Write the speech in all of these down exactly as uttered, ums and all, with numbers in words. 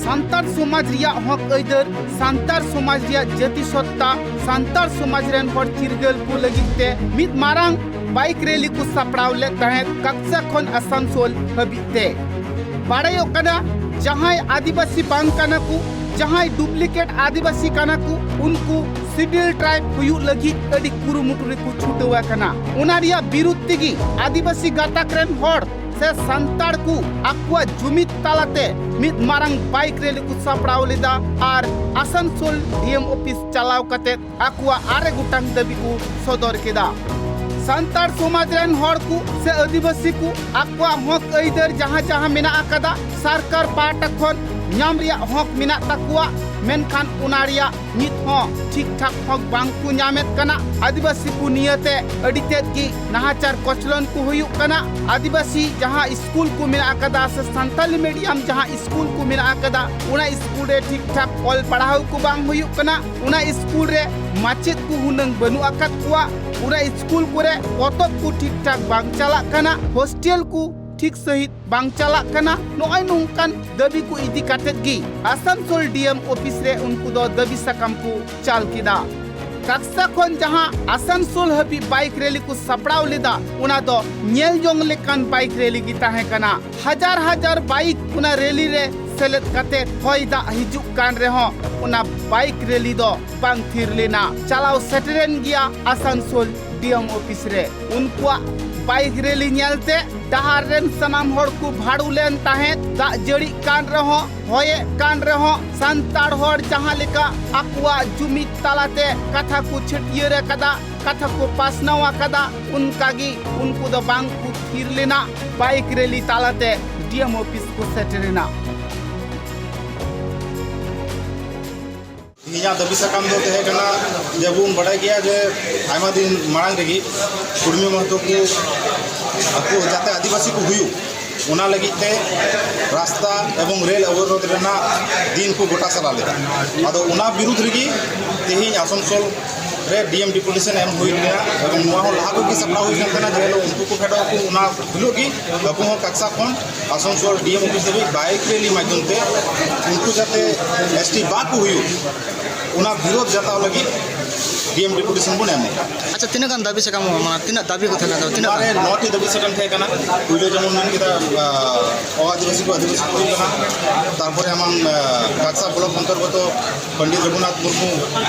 ᱥᱟᱱᱛᱟᱲ ᱥᱚᱢᱟᱡᱽ ᱨᱮᱭᱟᱜ ᱦᱚᱠ ᱟᱹᱭᱫᱟᱹᱨ, ᱥᱟᱱᱛᱟᱲ ᱥᱚᱢᱟᱡᱽ ᱨᱮᱭᱟᱜ ᱡᱟᱹᱛᱤ ᱥᱚᱛᱛᱟ, ᱥᱟᱱᱛᱟᱲ ᱥᱚᱢᱟᱡᱽ ᱨᱮᱱ ᱦᱚᱲ ᱪᱤᱨᱜᱟᱹᱞ ᱠᱚ ᱞᱟᱹᱜᱤᱫ ᱛᱮ ᱢᱤᱫ ᱢᱟᱨᱟᱝ ᱵᱟᱭᱤᱠ ᱨᱮᱞᱤ ᱠᱚ ᱥᱟᱯᱲᱟᱣ ᱞᱮᱫ ᱛᱟᱦᱮᱸᱫ ᱠᱟᱠᱥᱟ ᱠᱷᱚᱱ ᱟᱥᱟᱱᱥᱳᱞ ᱦᱟᱹᱵᱤᱡ ᱛᱮ᱾ ᱵᱟᱲᱟᱭᱚᱜ ᱠᱟᱱᱟ, ᱡᱟᱦᱟᱸᱭ ᱟᱹᱫᱤᱵᱟᱹᱥᱤ ᱵᱟᱝ ᱠᱟᱱᱟ ᱠᱚ, ᱡᱟᱦᱟᱸᱭ ᱰᱩᱯᱞᱤᱠᱮᱴ ᱟᱹᱫᱤᱵᱟᱹᱥᱤ ᱠᱟᱱᱟ ᱠᱚ, ᱩᱱᱠᱩ ᱥᱤᱰᱤᱭᱩᱞ ᱴᱨᱟᱭᱤᱵ ᱦᱩᱭᱩᱜ ᱞᱟᱹᱜᱤᱫ ᱟᱹᱰᱤ ᱠᱩᱨᱩᱢᱩᱴᱩ ᱨᱮᱠᱚ ᱪᱷᱩᱴᱟᱹᱣ ᱟᱠᱟᱱᱟ᱾ ᱚᱱᱟ ᱨᱮᱭᱟᱜ ᱵᱤᱨᱩᱫᱷ ᱛᱮᱜᱮ ᱟᱹᱫᱤᱵᱟᱹᱥᱤ ᱜᱟᱛᱟᱠ ᱨᱮᱱ ᱦᱚᱲ ᱥᱮ ᱥᱟᱱᱛᱟᱲ ᱠᱚ ᱟᱠᱚᱣᱟᱜ ᱡᱩᱢᱤᱫ ᱛᱟᱞᱟᱛᱮ ᱢᱤᱫ ᱢᱟᱨᱟᱝ ᱵᱟᱭᱤᱠ ᱨᱮᱞᱤ ᱠᱚ ᱥᱟᱯᱲᱟᱣ ᱞᱮᱫᱟ ᱟᱨ ᱟᱥᱟᱱᱥᱳᱞ ᱰᱤ ᱮᱢ ᱚᱯᱷᱤᱥ ᱪᱟᱞᱟᱣ ᱠᱟᱛᱮ ᱟᱠᱚᱣᱟᱜ ᱟᱨᱮ ᱜᱚᱴᱟᱝ ᱫᱟᱹᱵᱤ ᱠᱚ ᱥᱚᱫᱚᱨ ᱠᱮᱫᱟ᱾ ᱥᱟᱱᱛᱟᱲ ᱥᱚᱢᱟᱡᱽ ᱨᱮᱱ ᱦᱚᱲ ᱠᱚ ᱥᱮ ᱟᱹᱫᱤᱵᱟᱹᱥᱤ ᱠᱚ ᱟᱠᱚᱣᱟᱜ ᱦᱚᱠ ᱟᱹᱭᱫᱟᱹᱨ ᱡᱟᱦᱟᱸ ᱡᱟᱦᱟᱸ ᱢᱮᱱᱟᱜ ᱟᱠᱟᱫᱟ, ᱥᱚᱨᱠᱟᱨ ᱯᱟᱦᱴᱟ ᱠᱷᱚᱱ ᱧᱟᱢ ᱨᱮᱭᱟᱜ ᱦᱚᱠ ᱢᱮᱱᱟᱜ ᱛᱟᱠᱚᱣᱟ, ᱢᱮᱱᱠᱷᱟᱱ ᱚᱱᱟ ᱨᱮᱭᱟᱜ ᱱᱤᱛ ᱦᱚᱸ ᱴᱷᱤᱠ ᱴᱷᱟᱠ ᱦᱚᱠ ᱵᱟᱝ ᱠᱚ ᱧᱟᱢᱮᱫ ᱠᱟᱱᱟ᱾ ᱟᱹᱫᱤᱵᱟᱹᱥᱤ ᱠᱚ ᱱᱤᱭᱟᱹᱛᱮ ᱟᱹᱰᱤ ᱛᱮᱫ ᱜᱮ ᱱᱟᱦᱟᱪᱟᱨ ᱠᱚᱪᱞᱚᱱ ᱠᱚ ᱦᱩᱭᱩᱜ ᱠᱟᱱᱟ᱾ ᱟᱹᱫᱤᱵᱟᱹᱥᱤ ᱡᱟᱦᱟᱸ ᱥᱠᱩᱞ ᱠᱚ ᱢᱮᱱᱟᱜ ᱟᱠᱟᱫᱟ ᱥᱮ ᱥᱟᱱᱛᱟᱞᱤ ᱢᱤᱰᱤᱭᱟᱢ ᱡᱟᱦᱟᱸ ᱥᱠᱩᱞ ᱠᱚ ᱢᱮᱱᱟᱜ ᱟᱠᱟᱫᱟ, ᱚᱱᱟ ᱥᱠᱩᱞ ᱨᱮ ᱴᱷᱤᱠ ᱴᱷᱟᱠ ᱚᱞ ᱯᱟᱲᱦᱟᱣ ᱠᱚ ᱵᱟᱝ ᱦᱩᱭᱩᱜ ᱠᱟᱱᱟ᱾ ᱚᱱᱟ ᱥᱠᱩᱞ ᱨᱮ ᱢᱟᱪᱮᱫ ᱠᱚ ᱦᱩᱱᱟᱹᱝ ᱵᱟᱹᱱᱩᱜ ᱟᱠᱟᱫ ᱠᱚᱣᱟ᱾ ᱚᱱᱟ ᱥᱠᱩᱞ ᱠᱚᱨᱮ ᱯᱚᱛᱚᱵ ᱠᱚ ᱴᱷᱤᱠ ᱴᱷᱟᱠ ᱵᱟᱝ ᱪᱟᱞᱟᱜ ᱠᱟᱱᱟ, ᱦᱳᱥᱴᱮᱞ ᱠᱚ ᱴᱷᱤᱠ ᱥᱟᱺᱦᱤᱡ ᱵᱟᱝ ᱪᱟᱞᱟᱜ ᱠᱟᱱᱟ᱾ ᱱᱚᱜᱼᱚᱭ ᱱᱚᱝᱠᱟᱱ ᱫᱟᱹᱵᱤ ᱠᱚ ᱤᱫᱤ ᱠᱟᱛᱮᱫ ᱜᱮ ᱟᱥᱟᱱᱥᱳᱞ ᱰᱤ ᱮᱢ ᱚᱯᱷᱤᱥ ᱨᱮ ᱩᱱᱠᱩ ᱫᱚ ᱫᱟᱹᱵᱤ ᱥᱟᱠᱟᱢ ᱠᱚ ᱪᱟᱞ ᱠᱮᱫᱟ᱾ ᱠᱟᱠᱥᱟ ᱠᱷᱚᱱ ᱡᱟᱦᱟᱸ ᱟᱥᱟᱱᱥᱳᱞ ᱦᱟᱹᱵᱤᱡ ᱵᱟᱭᱤᱠ ᱨᱮᱞᱤ ᱠᱚ ᱥᱟᱯᱲᱟᱣ ᱞᱮᱫᱟ, ᱚᱱᱟ ᱫᱚ ᱧᱮᱞ ᱡᱚᱝ ᱞᱮᱠᱟᱱ ᱵᱟᱭᱤᱠ ᱨᱮᱞᱤ ᱜᱮ ᱛᱟᱦᱮᱸ ᱠᱟᱱᱟ᱾ ᱦᱟᱡᱟᱨ ᱦᱟᱡᱟᱨ ᱵᱟᱭᱤᱠ ᱚᱱᱟ ᱨᱮᱞᱤ ᱨᱮ ᱥᱮᱞᱮᱫ ᱠᱟᱛᱮ ᱦᱚᱭ ᱫᱟᱜ ᱦᱤᱡᱩᱜ ᱠᱟᱱ ᱨᱮᱦᱚᱸ ᱚᱱᱟ ᱵᱟᱭᱤᱠ ᱨᱮᱞᱤ ᱫᱚ ᱵᱟᱝ ᱛᱷᱤᱨ ᱞᱮᱱᱟ᱾ ᱪᱟᱞᱟᱣ ᱥᱮᱴᱮᱨᱮᱱ ᱜᱮᱭᱟ ᱟᱥᱟᱱᱥᱳᱞ ᱰᱤ ᱮᱢ ᱚᱯᱷᱤᱥ ᱨᱮ᱾ ᱩᱱᱠᱩᱣᱟᱜ ᱵᱟᱭᱤᱠ ᱨᱮᱞᱤ ᱧᱮᱞᱛᱮ ᱰᱟᱦᱟᱨ ᱨᱮᱱ ᱥᱟᱱᱟᱢ ᱦᱚᱲ ᱠᱚ ᱵᱷᱟᱹᱲᱩ ᱞᱮᱱ ᱛᱟᱦᱮᱸᱫ᱾ ᱫᱟᱜ ᱡᱟᱹᱲᱤᱜ ᱠᱟᱱ ᱨᱮᱦᱚᱸ, ᱦᱚᱭᱮᱫ ᱠᱟᱱ ᱨᱮᱦᱚᱸ, ᱥᱟᱱᱛᱟᱲ ᱦᱚᱲ ᱡᱟᱦᱟᱸ ᱞᱮᱠᱟ ᱟᱠᱚᱣᱟᱜ ᱡᱩᱢᱤᱫ ᱛᱟᱞᱟᱛᱮ ᱠᱟᱛᱷᱟ ᱠᱚ ᱪᱷᱟᱹᱴᱭᱟᱹᱨ ᱟᱠᱟᱫᱟ, ᱠᱟᱛᱷᱟ ᱠᱚ ᱯᱟᱥᱱᱟᱣ ᱟᱠᱟᱫᱟ, ᱚᱱᱠᱟᱜᱮ ᱩᱱᱠᱩ ᱫᱚ ᱵᱟᱝ ᱠᱚ ᱛᱷᱤᱨ ᱞᱮᱱᱟ, ᱵᱟᱭᱤᱠ ᱨᱮᱞᱤ ᱛᱟᱞᱟᱛᱮ ᱰᱤ ᱮᱢ ᱚᱯᱷᱤᱥ ᱠᱚ ᱥᱮᱴᱮᱨᱮᱱᱟ᱾ ᱤᱧᱟᱹᱜ ᱫᱟᱹᱵᱤ ᱥᱟᱠᱟᱢ ᱫᱚ ᱛᱟᱦᱮᱸ ᱠᱟᱱᱟ, ᱡᱮ ᱵᱚᱱ ᱵᱟᱰᱟᱭ ᱜᱮᱭᱟ ᱡᱮ ᱟᱭᱢᱟ ᱫᱤᱱ ᱢᱟᱲᱟᱝ ᱨᱮᱜᱮ ᱠᱩᱲᱢᱤ ᱢᱟᱦᱟᱛᱚ ᱠᱚ ᱟᱠᱚ ᱡᱟᱛᱮ ᱟᱹᱫᱤᱵᱟᱹᱥᱤ ᱠᱚ ᱦᱩᱭᱩᱜ, ᱚᱱᱟ ᱞᱟᱹᱜᱤᱫ ᱛᱮ ᱨᱟᱥᱛᱟ ᱮᱵᱚᱝ ᱨᱮᱞ ᱚᱵᱚᱨᱳᱫᱷ ᱨᱮᱱᱟᱜ ᱫᱤᱱ ᱠᱚ ᱜᱚᱴᱟ ᱥᱟᱞᱟ ᱞᱮᱫᱟ᱾ ᱟᱫᱚ ᱚᱱᱟ ᱵᱤᱨᱩᱫᱽ ᱨᱮᱜᱮ ᱛᱮᱦᱮᱧ ᱟᱥᱟᱱᱥᱳᱞ ᱨᱮ ᱰᱤ ᱮᱢ ᱰᱮᱯᱩᱴᱮᱥᱚᱱ ᱮᱢ ᱦᱩᱭ ᱞᱮᱱᱟ, ᱮᱵᱚᱝ ᱱᱚᱣᱟ ᱦᱚᱸ ᱞᱟᱦᱟ ᱠᱷᱚᱱ ᱜᱮ ᱥᱟᱯᱲᱟᱣ ᱦᱩᱭ ᱠᱟᱱ ᱛᱟᱦᱮᱱᱟ ᱡᱮ ᱦᱤᱞᱳᱜ ᱩᱱᱠᱩ ᱠᱚ ᱯᱷᱮᱰᱚᱜ ᱟᱠᱚ, ᱚᱱᱟ ᱦᱤᱞᱳᱜ ᱜᱮ ᱟᱵᱚ ᱦᱚᱸ ᱠᱟᱠᱥᱟ ᱠᱷᱚᱱ ᱟᱥᱟᱱᱥᱳᱞ ᱰᱤ ᱮᱢ ᱚᱯᱷᱤᱥ ᱫᱷᱟᱹᱵᱤᱡ ᱵᱟᱭᱤᱠ ᱨᱮᱞᱤ ᱢᱟᱫᱽᱫᱷᱚᱢ ᱛᱮ ᱩᱱᱠᱩ ᱡᱟᱛᱮ ᱮᱥ ᱴᱤ ᱵᱟᱠᱚ ᱦᱩᱭᱩᱜ, ᱚᱱᱟ ᱵᱤᱨᱳᱫᱷ ᱡᱟᱛᱟᱣ ᱞᱟᱹᱜᱤᱫ ᱰᱤ ᱮᱢ ᱰᱮᱯᱩᱴᱮᱥᱚᱱ ᱵᱚᱱ ᱮᱢ ᱟᱠᱟᱫᱟ᱾ ᱟᱪᱪᱷᱟ, ᱛᱤᱱᱟᱹᱜ ᱜᱟᱱ ᱫᱟᱹᱵᱤ ᱥᱟᱠᱟᱢ ᱚᱱᱟ ᱛᱤᱱᱟᱹᱜ ᱫᱟᱹᱵᱤ ᱠᱚ ᱛᱟᱦᱮᱸ ᱠᱟᱱ ᱛᱟᱵᱚᱱᱟ? ᱛᱤᱱᱟᱹᱜ ᱱᱚᱣᱟ ᱨᱮ ᱜᱟᱱ? ᱱᱚᱴᱤ ᱫᱟᱹᱵᱤ ᱥᱟᱠᱟᱢ ᱛᱟᱦᱮᱸ ᱠᱟᱱᱟ᱾ ᱯᱩᱭᱞᱩ ᱡᱮᱢᱚᱱ ᱢᱮᱱ ᱠᱮᱫᱟ, ᱟᱸ, ᱚ ᱟᱹᱫᱤᱵᱟᱹᱥᱤ ᱠᱚ ᱟᱹᱫᱤᱵᱟᱹᱥᱤ ᱠᱚ ᱦᱩᱭᱩᱜ ᱠᱟᱱᱟ᱾ ᱛᱟᱨᱯᱚᱨᱮ ᱟᱢᱟᱝ, ᱟᱸ, ᱠᱟᱠᱥᱟ ᱵᱞᱚᱠ ᱚᱱᱛᱚᱨᱜᱚᱛᱚ Pandit Raghunath Murmu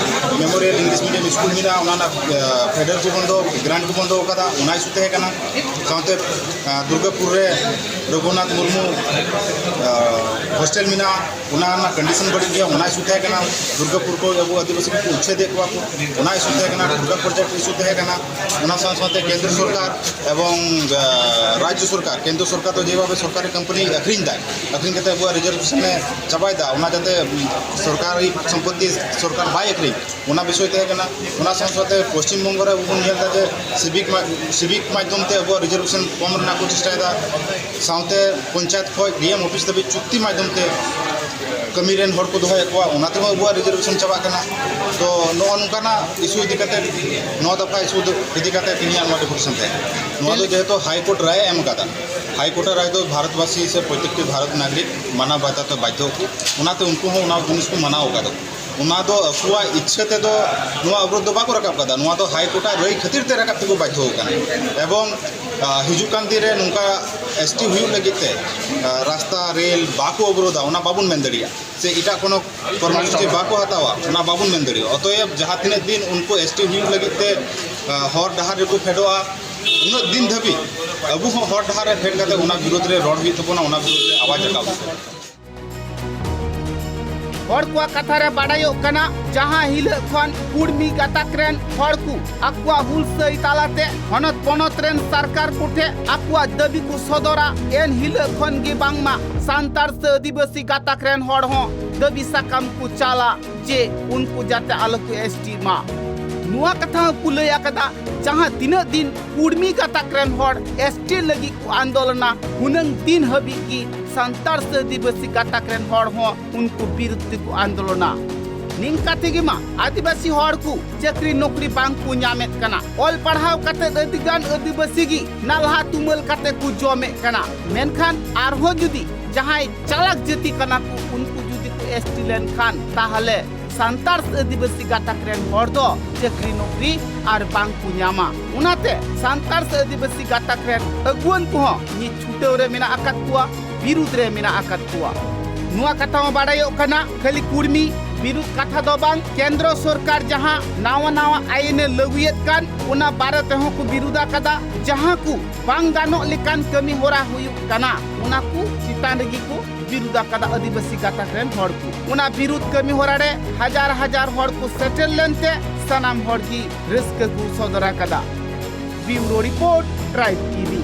memorial English medium school ᱢᱮᱱᱟᱜᱼᱟ, ᱚᱱᱟ ᱨᱮᱱᱟᱜ, ᱟᱸ, ᱯᱷᱮᱰᱟᱨ ᱠᱚ ᱵᱚᱱᱫᱚ, ᱜᱨᱟᱱᱴ ᱠᱚ ᱵᱚᱱᱫᱚ ᱟᱠᱟᱫᱟ, ᱚᱱᱟ ᱤᱥᱩ ᱛᱟᱦᱮᱸ ᱠᱟᱱᱟ᱾ ᱥᱟᱶᱛᱮ, ᱟᱸ, ᱫᱩᱨᱜᱟᱯᱩᱨ ᱨᱮ ᱨᱚᱜᱷᱩᱱᱟᱛᱷ ᱢᱩᱨᱢᱩ, ᱟᱸ, ᱦᱳᱥᱴᱮᱞ ᱢᱮᱱᱟᱜᱼᱟ, ᱚᱱᱟ ᱨᱮᱱᱟᱜ ᱠᱚᱱᱰᱤᱥᱚᱱ ᱵᱟᱹᱲᱤᱡ ᱜᱮᱭᱟ, ᱚᱱᱟ ᱤᱥᱩ ᱛᱟᱦᱮᱸ ᱠᱟᱱᱟ᱾ ᱫᱩᱨᱜᱟᱯᱩᱨ ᱠᱚ ᱟᱵᱚ ᱟᱹᱫᱤᱵᱟᱹᱥᱤ ᱠᱚ ᱩᱪᱪᱷᱮᱫ ᱮᱫ ᱠᱚᱣᱟ ᱠᱚ, ᱚᱱᱟ ᱤᱥᱩ ᱛᱟᱦᱮᱸ ᱠᱟᱱᱟ᱾ ᱴᱩᱰᱟ ᱯᱨᱚᱡᱮᱠᱴ ᱤᱥᱩ ᱛᱟᱦᱮᱸ ᱠᱟᱱᱟ᱾ ᱚᱱᱟ ᱥᱟᱶ ᱥᱟᱶᱛᱮ ᱠᱮᱱᱫᱨᱚ ᱥᱚᱨᱠᱟᱨ ᱮᱵᱚᱝ, ᱟᱸ, ᱨᱟᱡᱽᱡᱚ ᱥᱚᱨᱠᱟᱨ, ᱠᱮᱱᱫᱨᱚ ᱥᱚᱨᱠᱟᱨ ᱫᱚ ᱡᱮᱵᱷᱟᱵᱮ ᱥᱚᱨᱠᱟᱨᱤ ᱠᱳᱢᱯᱟᱱᱤ ᱟᱹᱠᱷᱨᱤᱧ ᱫᱟᱭ, ᱟᱹᱠᱷᱨᱤᱧ ᱠᱟᱛᱮ ᱟᱵᱚᱣᱟᱜ ᱨᱤᱡᱟᱨᱵᱷᱮᱥᱚᱱ ᱮ ᱪᱟᱵᱟᱭᱮᱫᱟ, ᱚᱱᱟ ᱡᱟᱛᱮ, ᱩᱸ, ᱥᱚᱨᱠᱟᱨᱤ ᱥᱚᱢᱯᱚᱛᱛᱤ ᱥᱚᱨᱠᱟᱨ ᱵᱟᱭ ᱟᱹᱠᱷᱨᱤᱧ, ᱚᱱᱟ ᱵᱤᱥᱚᱭ ᱛᱟᱦᱮᱸ ᱠᱟᱱᱟ᱾ ᱚᱱᱟ ᱥᱟᱶ ᱥᱟᱶᱛᱮ ᱯᱚᱥᱪᱤᱢ ᱵᱚᱝᱜᱚ ᱨᱮ ᱟᱵᱚ ᱵᱚᱱ ᱧᱮᱞ ᱮᱫᱟ ᱡᱮ ᱥᱤᱵᱤᱠ ᱢᱟ-, ᱥᱤᱵᱤᱠ ᱢᱟᱫᱽᱫᱷᱚᱢ ᱛᱮ ᱟᱵᱚᱣᱟᱜ ᱨᱤᱡᱟᱨᱵᱷᱮᱥᱚᱱ ᱠᱚᱢ ᱨᱮᱱᱟᱜ ᱠᱚ ᱪᱮᱥᱴᱟᱭᱮᱫᱟ᱾ ᱥᱟᱶᱛᱮ ᱯᱚᱧᱪᱟᱭᱮᱛ ᱠᱷᱚᱱ ᱰᱤ ᱮᱢ ᱚᱯᱷᱤᱥ ᱫᱷᱟᱹᱵᱤᱡ ᱪᱩᱠᱛᱤ ᱢᱟᱫᱽᱫᱷᱚᱢ ᱛᱮ ᱠᱟᱹᱢᱤ ᱨᱮᱱ ᱦᱚᱲ ᱠᱚ ᱫᱚᱦᱚᱭᱮᱫ ᱠᱚᱣᱟ, ᱚᱱᱟ ᱛᱮᱦᱚᱸ ᱟᱵᱚᱣᱟᱜ ᱨᱤᱡᱟᱨᱵᱷᱮᱥᱚᱱ ᱪᱟᱵᱟᱜ ᱠᱟᱱᱟ᱾ ᱛᱚ ᱱᱚᱜᱼᱚ ᱱᱚᱝᱠᱟᱱᱟᱜ ᱤᱥᱩ ᱤᱫᱤ ᱠᱟᱛᱮ, ᱱᱚᱣᱟ ᱫᱚᱯᱷᱟ ᱤᱥᱩ ᱤᱫᱤ ᱠᱟᱛᱮ ᱛᱮᱦᱮᱧᱟᱜ ᱱᱚᱣᱟ ᱰᱮᱯᱩᱴᱮᱥᱚᱱ ᱛᱟᱦᱮᱸ ᱠᱟᱱᱟ᱾ ᱱᱚᱣᱟ ᱫᱚ ᱡᱮᱦᱮᱛᱩ ᱦᱟᱭ ᱠᱳᱨᱴ ᱨᱟᱭ ᱮ ᱮᱢ ᱟᱠᱟᱫᱟ, ᱦᱟᱭ ᱠᱳᱨᱴ ᱨᱟᱭ ᱫᱚ ᱵᱷᱟᱨᱚᱛᱵᱟᱥᱤ ᱥᱮ ᱯᱨᱚᱛᱮᱠᱴᱤ ᱵᱷᱟᱨᱚᱛ ᱱᱟᱜᱚᱨᱤᱠ ᱢᱟᱱᱟᱣ ᱵᱟᱛᱟᱣ ᱛᱮ ᱵᱟᱫᱽᱫᱷᱚ ᱠᱚ, ᱚᱱᱟᱛᱮ ᱩᱱᱠᱩ ᱦᱚᱸ ᱚᱱᱟ ᱡᱤᱱᱤᱥ ᱠᱚ ᱢᱟᱱᱟᱣ ᱟᱠᱟᱫᱟ᱾ ᱚᱱᱟ ᱫᱚ ᱟᱠᱚᱣᱟᱜ ᱤᱪᱪᱷᱟᱹ ᱛᱮᱫᱚ ᱱᱚᱣᱟ ᱚᱵᱨᱳᱫᱷ ᱫᱚ ᱵᱟᱠᱚ ᱨᱟᱠᱟᱵ ᱠᱟᱫᱟ, ᱱᱚᱣᱟ ᱫᱚ ᱦᱟᱭ ᱠᱳᱨᱴ ᱟᱜ ᱨᱟᱹᱭ ᱠᱷᱟᱹᱛᱤᱨ ᱛᱮ ᱨᱟᱠᱟᱵ ᱛᱮᱠᱚ ᱵᱟᱫᱽᱫᱷᱚ ᱟᱠᱟᱱᱟ᱾ ᱮᱵᱚᱝ, ᱟ, ᱦᱤᱡᱩᱜ ᱠᱟᱱ ᱫᱤᱱ ᱨᱮ ᱱᱚᱝᱠᱟ ᱮᱥ ᱴᱤ ᱦᱩᱭᱩᱜ ᱞᱟᱹᱜᱤᱫ ᱛᱮ, ᱟ, ᱨᱟᱥᱛᱟ, ᱨᱮᱞ ᱵᱟᱠᱚ ᱚᱵᱨᱳᱫᱷᱟ, ᱚᱱᱟ ᱵᱟᱵᱚᱱ ᱢᱮᱱ ᱫᱟᱲᱮᱭᱟᱜᱼᱟ, ᱥᱮ ᱮᱴᱟᱜ ᱠᱳᱱᱳ ᱠᱚᱨᱢᱚᱥᱩᱪᱤ ᱵᱟᱠᱚ ᱦᱟᱛᱟᱣᱟ, ᱚᱱᱟ ᱵᱟᱵᱚᱱ ᱢᱮᱱ ᱫᱟᱲᱮᱭᱟᱜᱼᱟ᱾ ᱚᱛᱚᱭᱮᱵ ᱡᱟᱦᱟᱸ ᱛᱤᱱᱟᱹᱜ ᱫᱤᱱ ᱩᱱᱠᱩ ᱮᱥ ᱴᱤ ᱦᱩᱭᱩᱜ ᱞᱟᱹᱜᱤᱫ ᱛᱮ, ᱟ, ᱦᱚᱨ ᱰᱟᱦᱟᱨ ᱨᱮᱠᱚ ᱯᱷᱮᱰᱚᱜᱼᱟ, ᱩᱱᱟᱹᱜ ᱫᱤᱱ ᱫᱷᱟᱹᱵᱤᱡ ᱟᱵᱚ ᱦᱚᱸ ᱦᱚᱨ ᱰᱟᱦᱟᱨ ᱨᱮ ᱯᱷᱮᱰ ᱠᱟᱛᱮ ᱚᱱᱟ ᱵᱤᱨᱩᱫᱽ ᱨᱮ ᱨᱚᱲ ᱦᱩᱭᱩᱜ ᱛᱟᱵᱚᱱᱟ, ᱚᱱᱟ ᱵᱤᱨᱩᱫᱽ ᱨᱮ ᱟᱣᱟᱡᱽ ᱨᱟᱠᱟᱵ ᱦᱩᱭᱩᱜ ᱛᱟᱵᱚᱱᱟ᱾ ᱦᱚᱲ ᱠᱚᱣᱟᱜ ᱠᱟᱛᱷᱟ ᱨᱮ ᱵᱟᱰᱟᱭᱚᱜ ᱠᱟᱱᱟ, ᱡᱟᱦᱟᱸ ᱦᱤᱞᱳᱜ ᱠᱷᱚᱱ ᱠᱩᱲᱢᱤ ᱜᱟᱛᱟᱠ ᱨᱮᱱ ᱦᱚᱲ ᱠᱚ ᱟᱠᱚᱣᱟᱜ ᱦᱩᱞᱥᱟᱹᱭ ᱛᱟᱞᱟᱛᱮ ᱦᱚᱱᱚᱛ ᱯᱚᱱᱚᱛ ᱨᱮᱱ ᱥᱚᱨᱠᱟᱨ ᱠᱚᱴᱷᱮᱱ ᱟᱠᱚᱣᱟᱜ ᱫᱟᱹᱵᱤ ᱠᱚ ᱥᱚᱫᱚᱨᱟ, ᱮᱱ ᱦᱤᱞᱳᱜ ᱠᱷᱚᱱ ᱜᱮ ᱵᱟᱝᱢᱟ ᱥᱟᱱᱛᱟᱲ ᱥᱮ ᱟᱹᱫᱤᱵᱟᱹᱥᱤ ᱜᱟᱛᱟᱠ ᱨᱮᱱ ᱦᱚᱲ ᱦᱚᱸ ᱫᱟᱹᱵᱤ ᱥᱟᱠᱟᱢ ᱠᱚ ᱪᱟᱞᱟ ᱡᱮ ᱩᱱᱠᱩ ᱡᱟᱛᱮ ᱟᱞᱚ ᱠᱚ ᱮᱥ ᱴᱤ ᱢᱟ᱾ ᱱᱚᱣᱟ ᱠᱟᱛᱷᱟ ᱦᱚᱸ ᱠᱚ ᱞᱟᱹᱭ ᱟᱠᱟᱫᱟ, ᱡᱟᱦᱟᱸ ᱛᱤᱱᱟᱹᱜ ᱫᱤᱱ ᱠᱩᱲᱢᱤ ᱜᱟᱛᱟᱠ ᱨᱮᱱ ᱦᱚᱲ ᱮᱥ ᱴᱤ ᱞᱟᱹᱜᱤᱫ ᱠᱚ ᱟᱱᱫᱳᱞᱚᱱᱟ, ᱦᱩᱱᱟᱹᱝ ᱫᱤᱱ ᱦᱟᱹᱵᱤᱡ ᱜᱮ ᱥᱟᱱᱛᱟᱲ ᱥᱮ ᱟᱹᱫᱤᱵᱟᱹᱥᱤ ᱜᱟᱛᱟᱠ ᱨᱮᱱ ᱦᱚᱲ ᱦᱚᱸ ᱩᱱᱠᱩ ᱵᱤᱨᱩᱫᱷ ᱛᱮᱠᱚ ᱟᱱᱫᱳᱞᱚᱱᱟ᱾ ᱱᱤᱝᱠᱟ ᱛᱮᱜᱮ ᱢᱟ ᱟᱹᱫᱤᱵᱟᱹᱥᱤ ᱦᱚᱲ ᱠᱚ ᱪᱟᱹᱠᱨᱤ ᱱᱚᱠᱨᱤ ᱵᱟᱝ ᱠᱚ ᱧᱟᱢᱮᱫ ᱠᱟᱱᱟ᱾ ᱚᱞ ᱯᱟᱲᱦᱟᱣ ᱠᱟᱛᱮ ᱟᱹᱰᱤ ᱜᱟᱱ ᱟᱹᱫᱤᱵᱟᱹᱥᱤ ᱜᱮ ᱱᱟᱞᱦᱟ ᱛᱩᱢᱟᱹᱞ ᱠᱟᱛᱮ ᱠᱚ ᱡᱚᱢᱮᱫ ᱠᱟᱱᱟ᱾ ᱢᱮᱱᱠᱷᱟᱱ ᱟᱨᱦᱚᱸ ᱡᱩᱫᱤ ᱡᱟᱦᱟᱸᱭ ᱪᱟᱞᱟᱠ ᱡᱟᱹᱛᱤ ᱠᱟᱱᱟ ᱠᱚ, ᱩᱱᱠᱩ ᱡᱩᱫᱤ ᱠᱚ ᱮᱥ ᱴᱤ ᱞᱮᱱᱠᱷᱟᱱ, ᱛᱟᱦᱚᱞᱮ ᱥᱟᱱᱛᱟᱲ ᱟᱹᱫᱤᱵᱟᱹᱥᱤ ᱜᱟᱛᱟᱠ ᱨᱮᱱ ᱦᱚᱲ ᱫᱚ ᱪᱟᱹᱠᱨᱤ ᱱᱚᱠᱨᱤ ᱟᱨ ᱵᱟᱝ ᱠᱚ ᱧᱟᱢᱟ᱾ ᱚᱱᱟᱛᱮ ᱥᱟᱱᱛᱟᱲ ᱟᱹᱫᱤᱵᱟᱹᱥᱤ ᱜᱟᱛᱟᱠ ᱨᱮᱱ ᱟᱹᱜᱩᱣᱟᱹᱱ ᱠᱚᱦᱚᱸ ᱱᱤᱛ ᱪᱷᱩᱴᱟᱹᱣ ᱨᱮ ᱢᱮᱱᱟᱜ ᱟᱠᱟᱫ ᱠᱚᱣᱟ, ᱵᱤᱨᱩᱫᱽ ᱨᱮ ᱢᱮᱱᱟᱜ ᱟᱠᱟᱫ ᱠᱚᱣᱟ᱾ ᱱᱚᱣᱟ ᱠᱟᱛᱷᱟ ᱦᱚᱸ ᱵᱟᱰᱟᱭᱚᱜ ᱠᱟᱱᱟ, ᱠᱷᱟᱹᱞᱤ ᱠᱩᱲᱢᱤ ᱵᱤᱨᱩᱫᱽ ᱠᱟᱛᱷᱟ ᱫᱚ ᱵᱟᱝ, ᱠᱮᱱᱫᱨᱚ ᱥᱚᱨᱠᱟᱨ ᱡᱟᱦᱟᱸ ᱱᱟᱣᱟ ᱱᱟᱣᱟ ᱟᱭᱤᱱ ᱮ ᱞᱟᱹᱜᱩᱭᱮᱫ ᱠᱟᱱ, ᱚᱱᱟ ᱵᱟᱨᱮ ᱛᱮᱦᱚᱸ ᱠᱚ ᱵᱤᱨᱩᱫᱽ ᱟᱠᱟᱫᱟ᱾ ᱡᱟᱦᱟᱸ ᱠᱚ ᱵᱟᱝ ᱜᱟᱱᱚᱜ ᱞᱮᱠᱟᱱ ᱠᱟᱹᱢᱤ ᱦᱚᱨᱟ ᱦᱩᱭᱩᱜ ᱠᱟᱱᱟ, ᱚᱱᱟ ᱠᱚ ᱪᱮᱛᱟᱱ ᱨᱮᱜᱮ ᱠᱚ ᱵᱤᱨᱩᱫᱽ ᱟᱠᱟᱫᱟ ᱟᱹᱫᱤᱵᱟᱹᱥᱤ ᱜᱟᱛᱟᱠ ᱨᱮᱱ ᱦᱚᱲ ᱠᱚ᱾ ᱚᱱᱟ ᱵᱤᱨᱩᱫᱽ ᱠᱟᱹᱢᱤ ᱦᱚᱨᱟ ᱨᱮ ᱦᱟᱡᱟᱨ ᱦᱟᱡᱟᱨ ᱦᱚᱲ ᱠᱚ ᱥᱮᱴᱮᱨ ᱞᱮᱱᱛᱮ ᱥᱟᱱᱟᱢ ᱦᱚᱲ ᱜᱮ ᱨᱟᱹᱥᱠᱟᱹ ᱠᱚ ᱥᱚᱫᱚᱨ ᱟᱠᱟᱫᱟ᱾ ᱵᱤᱭᱩᱨᱳ ᱨᱤᱯᱳᱨᱴ, ᱴᱨᱟᱭᱤᱵᱽ ᱴᱤ ᱵᱷᱤ᱾